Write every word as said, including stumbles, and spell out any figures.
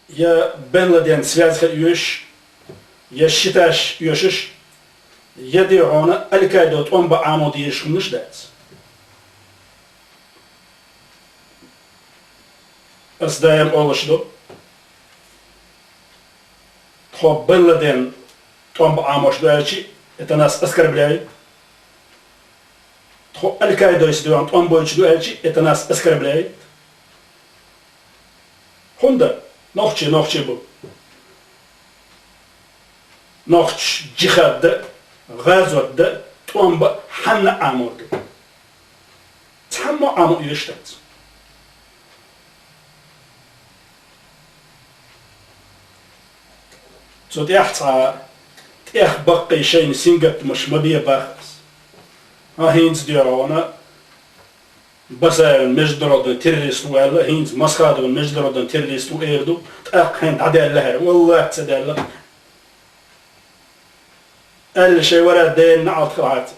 Я Бен Ладен связь хила оьшуш, я счеташ оьшуш, я дехьона Аль-Каидо тӀом бан Ӏамо дезаш хӀуманаш дац. Ас даим олуш ду, тхо Бен Ладен тӀом бан Ӏамош ду аьлчи, это нас оскорбляет. Тхо Аль-Каидойс дуьхьал тӀом бойтуш ду аьлчи, это нас оскорбляет. ХӀунда? Нохчий нохчий бу. Нохчаша джихад дан, гӀазот дан, тӀом бан хьанна а Ӏамор ду. Цхьаммо а Ӏамо оьшуш дац. Цу тӀехь цхьа тӀех баккхий шайна сингаттамаш ма бе бах ас. Хьан хӀинца дехьона Басаевна международный террорист ву аьлла, хӀинца Масхадовна международный террорист ву эр ду, тӀаккха хьайна дӀадаьлла хӀара, валлахӀи ца даьлла. Аьлла шайн вара дена наӀалт хилахьарца.